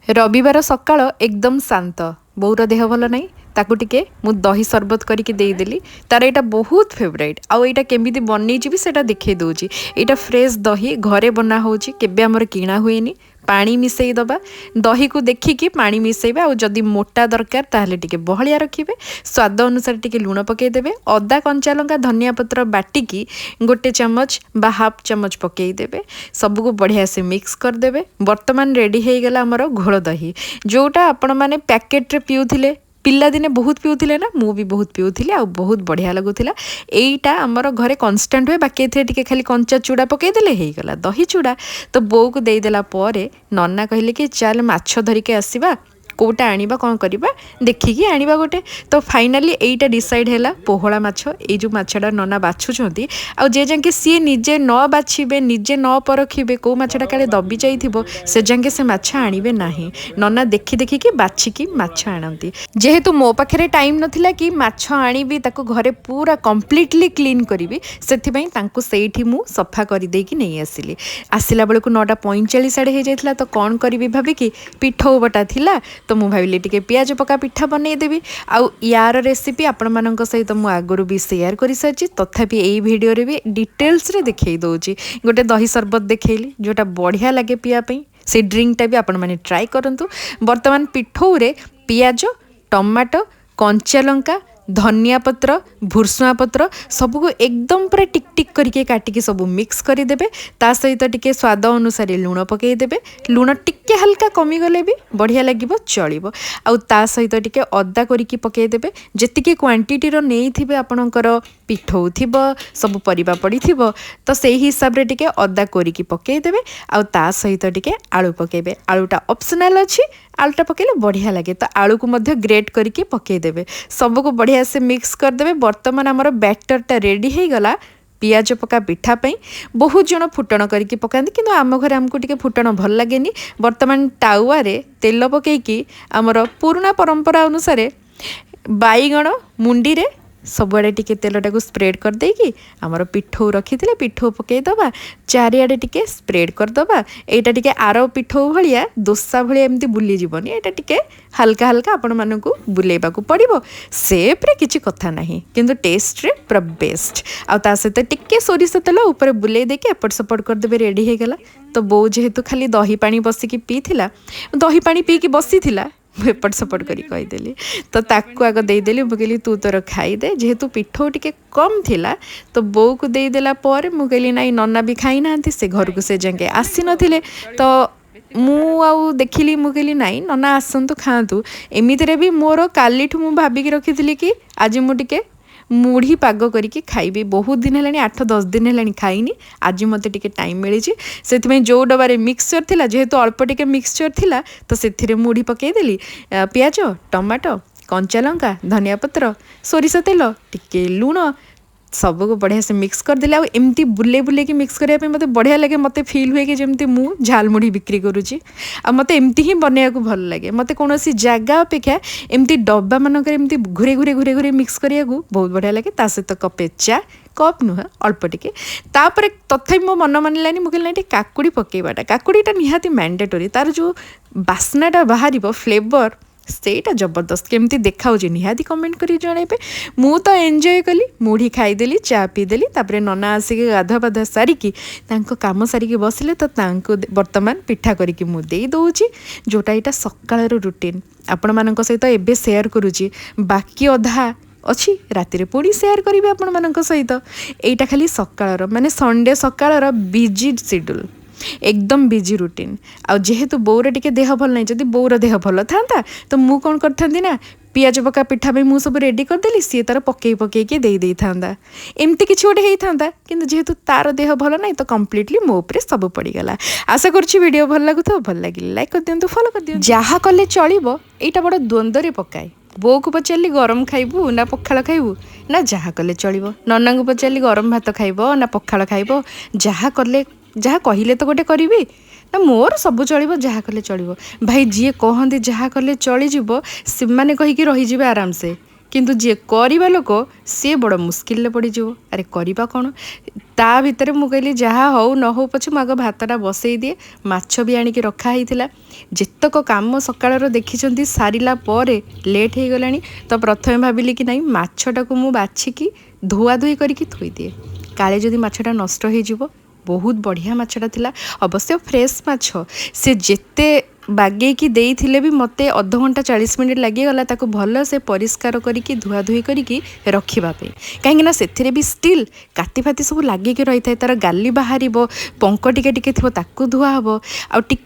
ରବିବାର ସକାଳ ଏକଦମ ଶାନ୍ତ। ବୋଉର ଦେହ ଭଲ ନାହିଁ, ତାକୁ ଟିକେ ମୁଁ ଦହି ସରବତ କରିକି ଦେଇଦେଲି। ତାର ଏଇଟା ବହୁତ ଫେଭରାଇଟ୍। ଆଉ ଏଇଟା କେମିତି ବନେଇଛି ବି ସେଇଟା ଦେଖେଇ ଦେଉଛି। ଏଇଟା ଫ୍ରେଶ୍ ଦହି, ଘରେ ବନା ହେଉଛି, କେବେ ଆମର କିଣା ହୁଏନି। ପାଣି ମିଶାଇ ଦେବା, ଦହିକୁ ଦେଖିକି ପାଣି ମିଶାଇବା। ଆଉ ଯଦି ମୋଟା ଦରକାର, ତାହେଲେ ଟିକେ ବହଳିଆ ରଖିବେ। ସ୍ୱାଦ ଅନୁସାରେ ଟିକେ ଲୁଣ ପକାଇଦେବେ। ଅଦା, କଞ୍ଚା ଲଙ୍କା, ଧନିଆ ପତ୍ର ବାଟିକି ଗୋଟେ ଚାମଚ ବା ହାଫ୍ ଚାମଚ ପକାଇଦେବେ। ସବୁକୁ ବଢ଼ିଆ ସେ ମିକ୍ସ କରିଦେବେ। ବର୍ତ୍ତମାନ ରେଡ଼ି ହେଇଗଲା ଆମର ଘୋଳ ଦହି, ଯେଉଁଟା ଆପଣମାନେ ପ୍ୟାକେଟ୍ରେ ପିଉଥିଲେ। ପିଲାଦିନେ ବହୁତ ପିଉଥିଲେ ନା? ମୁଁ ବି ବହୁତ ପିଉଥିଲି ଆଉ ବହୁତ ବଢ଼ିଆ ଲାଗୁଥିଲା। ଏଇଟା ଆମର ଘରେ କନଷ୍ଟାଣ୍ଟ ହୁଏ। ବାକି ଏଥିରେ ଟିକେ ଖାଲି କଞ୍ଚା ଚୁଡ଼ା ପକାଇଦେଲେ ହେଇଗଲା ଦହି ଚୁଡ଼ା। ତ ବୋଉକୁ ଦେଇଦେଲା ପରେ ନନା କହିଲେ କି ଚାଲ ମାଛ ଧରିକି ଆସିବା, କେଉଁଟା ଆଣିବା, କ'ଣ କରିବା, ଦେଖିକି ଆଣିବା ଗୋଟେ। ତ ଫାଇନାଲି ଏଇଟା ଡିସାଇଡ଼୍ ହେଲା, ପୋହଳା ମାଛ। ଏଇ ଯେଉଁ ମାଛଟା ନନା ବାଛୁଛନ୍ତି, ଆଉ ଯେ ଯାକେ ସିଏ ନିଜେ ନ ବାଛିବେ, ନିଜେ ନ ପରଖିବେ କେଉଁ ମାଛଟା କାଳେ ଦବି ଯାଇଥିବ, ସେ ଯାକେ ସେ ମାଛ ଆଣିବେ ନାହିଁ। ନନା ଦେଖି ଦେଖିକି ବାଛିକି ମାଛ ଆଣନ୍ତି। ଯେହେତୁ ମୋ ପାଖରେ ଟାଇମ୍ ନଥିଲା କି ମାଛ ଆଣିବି, ତାକୁ ଘରେ ପୁରା କମ୍ପ୍ଲିଟଲି କ୍ଲିନ୍ କରିବି, ସେଥିପାଇଁ ତାଙ୍କୁ ସେଇଠି ମୁଁ ସଫା କରିଦେଇକି ନେଇ ଆସିଲି। ଆସିଲା ବେଳକୁ 9:45 ଆଡ଼େ ହେଇଯାଇଥିଲା। ତ କ'ଣ କରିବି ଭାବିକି ପିଠଉ ବଟା ଥିଲା, ତ ମୁଁ ଭାବିଲି ଟିକେ ପିଆଜ ପକା ପିଠା ବନେଇଦେବି। ଆଉ ୟାର ରେସିପି ଆପଣମାନଙ୍କ ସହିତ ମୁଁ ଆଗରୁ ବି ସେୟାର କରିସାରିଛି, ତଥାପି ଏଇ ଭିଡ଼ିଓରେ ବି ଡିଟେଲ୍ସରେ ଦେଖେଇ ଦେଉଛି। ଗୋଟେ ଦହି ସରବତ ଦେଖେଇଲି, ଯେଉଁଟା ବଢ଼ିଆ ଲାଗେ ପିଇବା ପାଇଁ। ସେ ଡ୍ରିଙ୍କଟା ବି ଆପଣମାନେ ଟ୍ରାଏ କରନ୍ତୁ। ବର୍ତ୍ତମାନ ପିଠଉରେ ପିଆଜ, ଟମାଟୋ, କଞ୍ଚା ଲଙ୍କା, ଧନିଆ ପତ୍ର, ଭୁର୍ସୁଆ ପତ୍ର ସବୁକୁ ଏକଦମ ପୁରା ଟିକ୍ ଟିକ୍ କରିକି କାଟିକି ସବୁ ମିକ୍ସ କରିଦେବେ। ତା ସହିତ ଟିକେ ସ୍ୱାଦ ଅନୁସାରେ ଲୁଣ ପକାଇଦେବେ। ଲୁଣ ଟିକେ ହାଲକା କମିଗଲେ ବି ବଢ଼ିଆ ଲାଗିବ, ଚଳିବ। ଆଉ ତା ସହିତ ଟିକେ ଅଦା କରିକି ପକାଇଦେବେ। ଯେତିକି କ୍ୱାଣ୍ଟିଟିର ନେଇଥିବେ, ଆପଣଙ୍କର ପିଠଉ ଥିବ, ସବୁ ପରିବା ପଡ଼ିଥିବ, ତ ସେଇ ହିସାବରେ ଟିକେ ଅଦା କରିକି ପକାଇଦେବେ। ଆଉ ତା ସହିତ ଟିକେ ଆଳୁ ପକାଇବେ। ଆଳୁଟା ଅପସନାଲ୍ ଅଛି, ଆଳୁଟା ପକାଇଲେ ବଢ଼ିଆ ଲାଗେ। ତ ଆଳୁକୁ ମଧ୍ୟ ଗ୍ରେଟ୍ କରିକି ପକାଇଦେବେ। ସବୁକୁ ବଢ଼ିଆ ସେ ମିକ୍ସ କରିଦେବେ। ବର୍ତ୍ତମାନ ଆମର ବ୍ୟାଟରଟା ରେଡ଼ି ହେଇଗଲା ପିଆଜ ପକା ପିଠା ପାଇଁ। ବହୁତ ଜଣ ଫୁଟଣ କରିକି ପକାନ୍ତି, କିନ୍ତୁ ଆମ ଘରେ ଆମକୁ ଟିକେ ଫୁଟଣ ଭଲ ଲାଗେନି। ବର୍ତ୍ତମାନ ତାୱାରେ ତେଲ ପକାଇକି ଆମର ପୁରୁଣା ପରମ୍ପରା ଅନୁସାରେ ବାଇଗଣ ମୁଣ୍ଡିରେ ସବୁଆଡ଼େ ଟିକେ ତେଲଟାକୁ ସ୍ପ୍ରେଡ଼୍ କରିଦେଇକି ଆମର ପିଠଉ ରଖିଥିଲେ ପିଠଉ ପକାଇଦେବା, ଚାରିଆଡ଼େ ଟିକେ ସ୍ପ୍ରେଡ଼୍ କରିଦେବା। ଏଇଟା ଟିକେ ଆର ପିଠଉ ଭଳିଆ ଦୋସା ଭଳିଆ ଏମିତି ବୁଲିଯିବନି, ଏଇଟା ଟିକେ ହାଲକା ହାଲକା ଆପଣମାନଙ୍କୁ ବୁଲେଇବାକୁ ପଡ଼ିବ। ସେପ୍ରେ କିଛି କଥା ନାହିଁ, କିନ୍ତୁ ଟେଷ୍ଟରେ ପୁରା ବେଷ୍ଟ। ଆଉ ତା ସହିତ ଟିକେ ସୋରିଷ ତେଲ ଉପରେ ବୁଲେଇ ଦେଇକି ଏପଟ ସେପଟ କରିଦେବେ, ରେଡ଼ି ହେଇଗଲା। ତ ବୋଉ ଯେହେତୁ ଖାଲି ଦହି ପାଣି ବସିକି ପିଇଥିଲା, ଦହି ପାଣି ପିଇକି ବସିଥିଲା, ମୁଁ ଏପଟ ସେପଟ କରି କହିଦେଲି, ତ ତାକୁ ଆଗ ଦେଇଦେଲି। ମୁଁ କହିଲି, ତୁ ତୋର ଖାଇଦେ। ଯେହେତୁ ପିଠଉ ଟିକେ କମ୍ ଥିଲା, ତ ବୋଉକୁ ଦେଇଦେଲା ପରେ ମୁଁ କହିଲି, ନାଇଁ, ନନା ବି ଖାଇନାହାନ୍ତି, ସେ ଘରକୁ ସେ ଯାକେ ଆସିନଥିଲେ। ତ ମୁଁ ଆଉ ଦେଖିଲି, ମୁଁ କହିଲି, ନାଇଁ, ନନା ଆସନ୍ତୁ, ଖାଆନ୍ତୁ। ଏମିତିରେ ବି ମୋର କାଲିଠୁ ମୁଁ ଭାବିକି ରଖିଥିଲି କି ଆଜି ମୁଁ ଟିକେ ମୁଢ଼ି ପାଗ କରିକି ଖାଇବି। ବହୁତ ଦିନ ହେଲାଣି, 8-10 ଦିନ ହେଲାଣି ଖାଇନି। ଆଜି ମୋତେ ଟିକେ ଟାଇମ୍ ମିଳିଛି। ସେଥିପାଇଁ ଯେଉଁ ଡବାରେ ମିକ୍ସଚର୍ ଥିଲା, ଯେହେତୁ ଅଳ୍ପ ଟିକେ ମିକ୍ସଚର୍ ଥିଲା, ତ ସେଥିରେ ମୁଢ଼ି ପକାଇଦେଲି, ପିଆଜ, ଟମାଟୋ, କଞ୍ଚା ଲଙ୍କା, ଧନିଆ ପତ୍ର, ସୋରିଷ ତେଲ, ଟିକେ ଲୁଣ, ସବୁକୁ ବଢ଼ିଆ ସେ ମିକ୍ସ କରିଦେଲି। ଆଉ ଏମିତି ବୁଲେଇ ବୁଲେଇକି ମିକ୍ସ କରିବା ପାଇଁ ମୋତେ ବଢ଼ିଆ ଲାଗେ। ମୋତେ ଫିଲ୍ ହୁଏ କି ଯେମିତି ମୁଁ ଝାଲମୁଢ଼ି ବିକ୍ରି କରୁଛି। ଆଉ ମୋତେ ଏମିତି ହିଁ ବନେଇବାକୁ ଭଲ ଲାଗେ। ମୋତେ କୌଣସି ଜାଗା ଅପେକ୍ଷା ଏମିତି ଡବାମାନଙ୍କରେ ଏମିତି ଘୁରେ ଘୁରେ ଘୁରେ ଘୁରେ ମିକ୍ସ କରିବାକୁ ବହୁତ ବଢ଼ିଆ ଲାଗେ। ତା ସହିତ କପେ ଚା, କପ୍ ନୁହେଁ, ଅଳ୍ପ ଟିକେ। ତାପରେ ତଥାପି ମୋ ମନ ମାନିଲାନି। ମୁଁ କହିଲି, ନାଇଁ, ଟିକେ କାକୁଡ଼ି ପକାଇବାଟା, କାକୁଡ଼ିଟା ନିହାତି ମ୍ୟାଣ୍ଡେଟୋରି। ତାର ଯେଉଁ ବାସ୍ନାଟା ବାହାରିବ, ଫ୍ଲେଭର, ସେଇଟା ଜବରଦସ୍ତ। କେମିତି ଦେଖାଉଛି ନିହାତି କମେଣ୍ଟ କରିକି ଜଣାଇବେ। ମୁଁ ତ ଏନ୍ଜୟ କଲି, ମୁଢ଼ି ଖାଇଦେଲି, ଚା ପିଇଦେଲି। ତାପରେ ନନା ଆସିକି ଗାଧୁଆ ପାଧୁଆ ସାରିକି, ତାଙ୍କ କାମ ସାରିକି ବସିଲେ। ତ ତାଙ୍କୁ ବର୍ତ୍ତମାନ ପିଠା କରିକି ମୁଁ ଦେଇ ଦେଉଛି। ଯେଉଁଟା ଏଇଟା ସକାଳର ରୁଟିନ୍ ଆପଣମାନଙ୍କ ସହିତ ଏବେ ସେୟାର କରୁଛି। ବାକି ଅଧା ଅଛି, ରାତିରେ ପୁଣି ସେୟାର କରିବି ଆପଣମାନଙ୍କ ସହିତ। ଏଇଟା ଖାଲି ସକାଳର, ମାନେ ସଣ୍ଡେ ସକାଳର ବିଜି ସିଡ୍ୟୁଲ୍, ଏକଦମ ବିଜି ରୁଟିନ୍। ଆଉ ଯେହେତୁ ବୋଉର ଟିକେ ଦେହ ଭଲ ନାହିଁ, ଯଦି ବୋଉର ଦେହ ଭଲ ଥାନ୍ତା, ତ ମୁଁ କ'ଣ କରିଥାନ୍ତି ନା, ପିଆଜ ପକା ପିଠା ପାଇଁ ମୁଁ ସବୁ ରେଡ଼ି କରିଦେଲି, ସିଏ ତାର ପକେଇ ପକେଇକି ଦେଇ ଦେଇଥାନ୍ତା, ଏମିତି କିଛି ଗୋଟେ ହେଇଥାନ୍ତା। କିନ୍ତୁ ଯେହେତୁ ତାର ଦେହ ଭଲ ନାହିଁ, ତ କମ୍ପ୍ଲିଟଲି ମୋ ଉପରେ ସବୁ ପଡ଼ିଗଲା। ଆଶା କରୁଛି ଭିଡ଼ିଓ ଭଲ ଲାଗୁଥିବ। ଭଲ ଲାଗିଲେ ଲାଇକ୍ କରିଦିଅନ୍ତୁ, ଫଲୋ କରିଦିଅନ୍ତୁ। ଯାହା କଲେ ଚଳିବ, ଏଇଟା ବଡ଼ ଦ୍ୱନ୍ଦ୍ୱରେ ପକାଏ। ବୋଉକୁ ପଚାରିଲି, ଗରମ ଖାଇବୁ ନା ପଖାଳ ଖାଇବୁ? ନା, ଯାହା କଲେ ଚଳିବ। ନନାଙ୍କୁ ପଚାରିଲି, ଗରମ ଭାତ ଖାଇବ ନା ପଖାଳ ଖାଇବ? ଯାହା କଲେ, ଯାହା କହିଲେ ତ ଗୋଟେ କରିବି। ନା, ମୋର ସବୁ ଚଳିବ, ଯାହା କଲେ ଚଳିବ। ଭାଇ, ଯିଏ କହନ୍ତି ଯାହା କଲେ ଚଳିଯିବ, ସେମାନେ କହିକି ରହିଯିବେ ଆରାମସେ। କିନ୍ତୁ ଯିଏ କରିବା ଲୋକ ସିଏ ବଡ଼ ମୁସ୍କିଲରେ ପଡ଼ିଯିବ। ଆରେ କରିବା କ'ଣ? ତା ଭିତରେ ମୁଁ କହିଲି ଯାହା ହଉ ନ ହଉ ପଛେ ମୁଁ ଆଗ ଭାତଟା ବସେଇ ଦିଏ। ମାଛ ବି ଆଣିକି ରଖା ହେଇଥିଲା। ଯେତକ କାମ ସକାଳର ଦେଖିଛନ୍ତି ସାରିଲା ପରେ ଲେଟ୍ ହେଇଗଲାଣି। ତ ପ୍ରଥମେ ଭାବିଲି କି ନାଇଁ, ମାଛଟାକୁ ମୁଁ ବାଛିକି ଧୁଆଧୁଇ କରିକି ଥୋଇଦିଏ, କାଳେ ଯଦି ମାଛଟା ନଷ୍ଟ ହେଇଯିବ। ବହୁତ ବଢ଼ିଆ ମାଛଟା ଥିଲା, ଅବଶ୍ୟ ଫ୍ରେଶ୍ ମାଛ। ସେ ଯେତେ ବାଗେଇକି ଦେଇଥିଲେ ବି ମୋତେ ଅଧଘଣ୍ଟା 40 ମିନିଟ୍ ଲାଗିଗଲା ତାକୁ ଭଲସେ ପରିଷ୍କାର କରିକି ଧୁଆଧୁଇ କରିକି ରଖିବା ପାଇଁ, କାହିଁକିନା ସେଥିରେ ବି ଷ୍ଟିଲ୍ କାତି ଫାତି ସବୁ ଲାଗିକି ରହିଥାଏ। ତା'ର ଗାଲି ବାହାରିବ, ପଙ୍କ ଟିକେ ଟିକେ ଥିବ, ତାକୁ ଧୁଆ ହେବ। ଆଉ ଟିକେ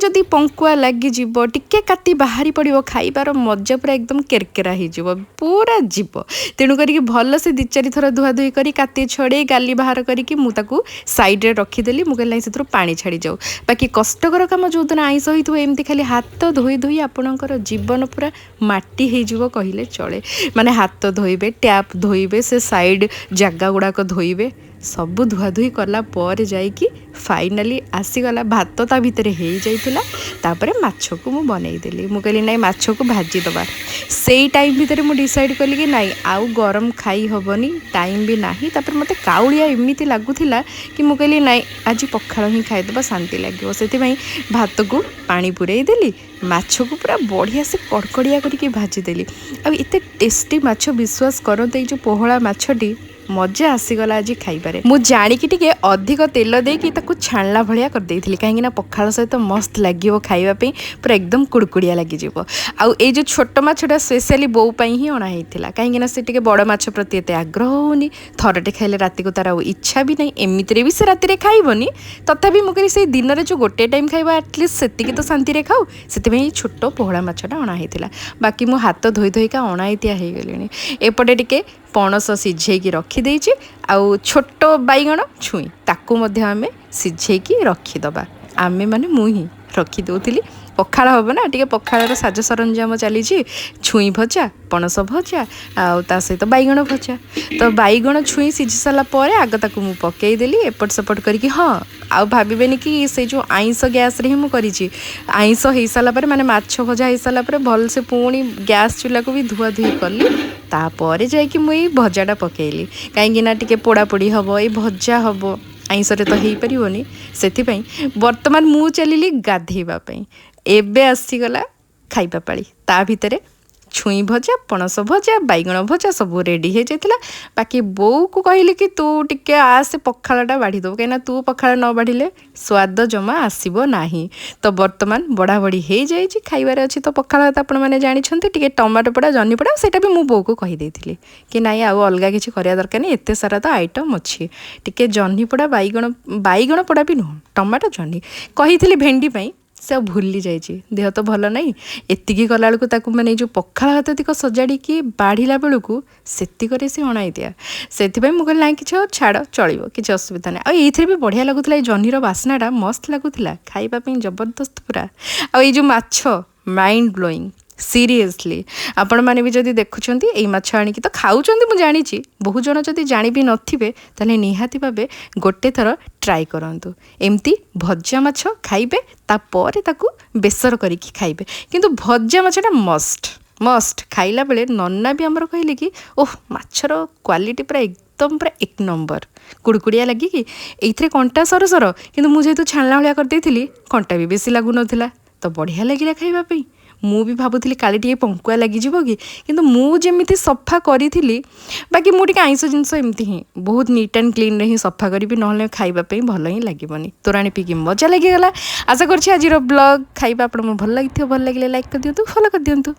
ଯଦି ପଙ୍କୁଆ ଲାଗିଯିବ, ଟିକେ କାତି ବାହାରି ପଡ଼ିବ, ଖାଇବାର ମଜା ପୁରା ଏକଦମ କେରକେରା ହେଇଯିବ, ପୁରା ଯିବ। ତେଣୁ କରିକି ଭଲସେ ଦୁଇ ଚାରି ଥର ଧୁଆଧୁଇ କରି, କାତି ଛଡ଼େଇ, ଗାଲି ବାହାର କରିକି ମୁଁ ତାକୁ ସାଇଡ଼୍ରେ ରଖିଦେଲି। ମୁଁ କହିଲି ନାଇଁ, ସେଥିରୁ ପାଣି ଛାଡ଼ିଯାଉ। ବାକି କଷ୍ଟକର କାମ ଯେଉଁଦିନ ଆଇଁଷ ହେଇଥିବ, ଏମିତି ଖାଲି ହାତ ଧୋଇ ଧୋଇ ଆପଣଙ୍କର ଜୀବନ ପୁରା ମାଟି ହେଇଯିବ କହିଲେ ଚଳେ। ମାନେ ହାତ ଧୋଇବେ, ଟ୍ୟାପ୍ ଧୋଇବେ, ସେ ସାଇଡ଼୍ ଜାଗା ଗୁଡ଼ାକ ଧୋଇବେ। ସବୁ ଧୁଆଧୁଇ କଲା ପରେ ଯାଇକି ଫାଇନାଲି ଆସିଗଲା ଭାତ, ତା ଭିତରେ ହେଇଯାଇଥିଲା। ତାପରେ ମାଛକୁ ମୁଁ ବନେଇଦେଲି। ମୁଁ କହିଲି ନାଇଁ, ମାଛକୁ ଭାଜିଦେବା। ସେଇ ଟାଇମ୍ ଭିତରେ ମୁଁ ଡିସାଇଡ଼୍ କଲି କି ନାଇଁ, ଆଉ ଗରମ ଖାଇ ହେବନି, ଟାଇମ୍ ବି ନାହିଁ। ତାପରେ ମୋତେ କାଉଳିଆ ଏମିତି ଲାଗୁଥିଲା କି ମୁଁ କହିଲି ନାଇଁ, ଆଜି ପଖାଳ ହିଁ ଖାଇଦେବା, ଶାନ୍ତି ଲାଗିବ। ସେଥିପାଇଁ ଭାତକୁ ପାଣି ପୂରେଇ ଦେଲି, ମାଛକୁ ପୁରା ବଢ଼ିଆ ସେ କଡ଼କଡ଼ିଆ କରିକି ଭାଜିଦେଲି। ଆଉ ଏତେ ଟେଷ୍ଟି ମାଛ, ବିଶ୍ୱାସ କରନ୍ତୁ, ଏଇ ଯେଉଁ ପୋହଳା ମାଛଟି ମଜା ଆସିଗଲା ଆଜି ଖାଇବାରେ। ମୁଁ ଜାଣିକି ଟିକେ ଅଧିକ ତେଲ ଦେଇକି ତାକୁ ଛାଣିଲା ଭଳିଆ କରିଦେଇଥିଲି, କାହିଁକିନା ପଖାଳ ସହିତ ମସ୍ତ ଲାଗିବ ଖାଇବା ପାଇଁ, ପୁରା ଏକଦମ କୁଡ଼କୁଡ଼ିଆ ଲାଗିଯିବ। ଆଉ ଏଇ ଯେଉଁ ଛୋଟ ମାଛଟା ସ୍ପେଶିଆଲି ବୋଉ ପାଇଁ ହିଁ ଅଣା ହେଇଥିଲା, କାହିଁକିନା ସେ ଟିକେ ବଡ଼ ମାଛ ପ୍ରତି ଏତେ ଆଗ୍ରହ ହେଉନି। ଥରଟେ ଖାଇଲେ ରାତିକୁ ତାର ଆଉ ଇଚ୍ଛା ବି ନାହିଁ। ଏମିତିରେ ବି ସେ ରାତିରେ ଖାଇବନି। ତଥାପି ମୁଁ କହିଲି ସେଇ ଦିନରେ ଯେଉଁ ଗୋଟେ ଟାଇମ୍ ଖାଇବ, ଆଟଲିଷ୍ଟ ସେତିକି ତ ଶାନ୍ତିରେ ଖାଉ। ସେଥିପାଇଁ ଏଇ ଛୋଟ ପୋହଳା ମାଛଟା ଅଣା ହେଇଥିଲା। ବାକି ମୁଁ ହାତ ଧୋଇ ଧୋଇକା ଅଣାଇତିଆ ହେଇଗଲିଣି। ଏପଟେ ଟିକେ ପଣସ ସିଝେଇକି ରଖିଦେଇଛି, ଆଉ ଛୋଟ ବାଇଗଣ ଛୁଇଁ ତାକୁ ମଧ୍ୟ ଆମେ ସିଝେଇକି ରଖିଦେବା। ଆମେ ମାନେ ମୁଁ ହିଁ ରଖିଦେଉଥିଲି। ପଖାଳ ହେବ ନା, ଟିକେ ପଖାଳର ସାଜ ସରଞ୍ଜାମ ଚାଲିଛି। ଛୁଇଁ ଭଜା, ପଣସ ଭଜା ଆଉ ତା ସହିତ ବାଇଗଣ ଭଜା। ତ ବାଇଗଣ ଛୁଇଁ ସିଝି ସାରିଲା ପରେ ଆଗ ତାକୁ ମୁଁ ପକେଇଦେଲି ଏପଟ ସେପଟ କରିକି। ହଁ, ଆଉ ଭାବିବେନି କି ସେ ଯେଉଁ ଆଇଁଷ ଗ୍ୟାସ୍ରେ ହିଁ ମୁଁ କରିଛି। ଆଇଁଷ ହେଇସାରିଲା ପରେ, ମାନେ ମାଛ ଭଜା ହେଇସାରିଲା ପରେ, ଭଲସେ ପୁଣି ଗ୍ୟାସ୍ ଚୁଲାକୁ ବି ଧୁଆ ଧୁଇ କଲି। ତାପରେ ଯାଇକି ମୁଁ ଏଇ ଭଜାଟା ପକେଇଲି, କାହିଁକି ନା ଟିକେ ପୋଡ଼ାପୋଡ଼ି ହେବ, ଏଇ ଭଜା ହେବ, ଆଇଁଷରେ ତ ହେଇପାରିବନି। ସେଥିପାଇଁ ବର୍ତ୍ତମାନ ମୁଁ ଚାଲିଲି ଗାଧେଇବା ପାଇଁ। ଏବେ ଆସିଗଲା ଖାଇବା ପାଳି। ତା ଭିତରେ ଛୁଇଁ ଭଜା, ପଣସ ଭଜା, ବାଇଗଣ ଭଜା ସବୁ ରେଡ଼ି ହେଇଯାଇଥିଲା। ବାକି ବୋଉକୁ କହିଲି କି ତୁ ଟିକେ ଆସେ, ପଖାଳଟା ବାଢ଼ି ଦେବୁ, କାହିଁକିନା ତୁ ପଖାଳ ନ ବାଢ଼ିଲେ ସ୍ୱାଦ ଜମା ଆସିବ ନାହିଁ। ତ ବର୍ତ୍ତମାନ ବଢ଼ା ବଢ଼ି ହେଇଯାଇଛି, ଖାଇବାରେ ଅଛି। ତ ପଖାଳ ଭାତ ଆପଣମାନେ ଜାଣିଛନ୍ତି, ଟିକେ ଟମାଟୋ ପୋଡ଼ା, ଜହ୍ନି ପୋଡ଼ା। ସେଇଟା ବି ମୁଁ ବୋଉକୁ କହିଦେଇଥିଲି କି ନାଇଁ, ଆଉ ଅଲଗା କିଛି କରିବା ଦରକାର ନାହିଁ, ଏତେ ସାରା ତ ଆଇଟମ୍ ଅଛି। ଟିକେ ଜହ୍ନି ପୋଡ଼ା, ବାଇଗଣ, ବାଇଗଣ ପୋଡ଼ା ବି ନୁହଁ, ଟମାଟୋ ଜହ୍ନି କହିଥିଲି ଭେଣ୍ଡି ପାଇଁ। ସେ ଆଉ ଭୁଲି ଯାଇଛି, ଦେହ ତ ଭଲ ନାହିଁ। ଏତିକି କଲାବେଳକୁ ତାକୁ ମାନେ ଏଇ ଯେଉଁ ପଖାଳ ଭାତ ତିକ ସଜାଡ଼ିକି ବାଢ଼ିଲା ବେଳକୁ ସେତିକରେ ସେ ଅଣାଇଦିଆ। ସେଥିପାଇଁ ମୁଁ କହିଲି ନାଇଁ, କିଛି ଆଉ ଛାଡ଼, ଚଳିବ, କିଛି ଅସୁବିଧା ନାହିଁ। ଆଉ ଏଇଥିରେ ବି ବଢ଼ିଆ ଲାଗୁଥିଲା, ଏଇ ଜହ୍ନିର ବାସ୍ନାଟା ମସ୍ତ ଲାଗୁଥିଲା ଖାଇବା ପାଇଁ, ଜବରଦସ୍ତ ପୁରା। ଆଉ ଏଇ ଯେଉଁ ମାଛ, ମାଇଣ୍ଡ ବ୍ଲୋଇଂ ସିରିୟସଲି। ଆପଣମାନେ ବି ଯଦି ଦେଖୁଛନ୍ତି, ଏଇ ମାଛ ଆଣିକି ତ ଖାଉଛନ୍ତି ମୁଁ ଜାଣିଛି, ବହୁତ ଜଣ ଯଦି ଜାଣି ବି ନଥିବେ, ତାହେଲେ ନିହାତି ଭାବେ ଗୋଟେ ଥର ଟ୍ରାଏ କରନ୍ତୁ। ଏମିତି ଭଜା ମାଛ ଖାଇବେ, ତାପରେ ତାକୁ ବେସର କରିକି ଖାଇବେ, କିନ୍ତୁ ଭଜା ମାଛଟା ମଷ୍ଟ ମଷ୍ଟ। ଖାଇଲା ବେଳେ ନନା ବି ଆମର କହିଲେ କି ଓହ, ମାଛର କ୍ୱାଲିଟି ପୁରା ଏକଦମ ପୁରା ଏକ ନମ୍ବର, କୁଡ଼କୁଡ଼ିଆ ଲାଗିକି। ଏଇଥିରେ କଣ୍ଟା ସର ସର, କିନ୍ତୁ ମୁଁ ଯେହେତୁ ଛାଣିଲା ଭଳିଆ କରିଦେଇଥିଲି, କଣ୍ଟା ବି ବେଶୀ ଲାଗୁନଥିଲା। ତ ବଢ଼ିଆ ଲାଗିଲା ଖାଇବା ପାଇଁ। ମୁଁ ବି ଭାବୁଥିଲି କାଳେ ଟିକେ ପଙ୍କୁଆ ଲାଗିଯିବ କି, କିନ୍ତୁ ମୁଁ ଯେମିତି ସଫା କରିଥିଲି। ବାକି ମୁଁ ଟିକେ ଆଇଁଷ ଜିନିଷ ଏମିତି ହିଁ ବହୁତ ନିଟ୍ ଆଣ୍ଡ କ୍ଲିନ୍ରେ ହିଁ ସଫା କରିବି, ନହେଲେ ଖାଇବା ପାଇଁ ଭଲ ହିଁ ଲାଗିବନି। ତୋରାଣି ପିଇକି ମଜା ଲାଗିଗଲା। ଆଶା କରୁଛି ଆଜିର ବ୍ଲଗ୍ ଖାଇବା ଆପଣଙ୍କୁ ଭଲ ଲାଗିଥିବ। ଭଲ ଲାଗିଲେ ଲାଇକ୍ କରିଦିଅନ୍ତୁ, ଫଲୋ କରିଦିଅନ୍ତୁ।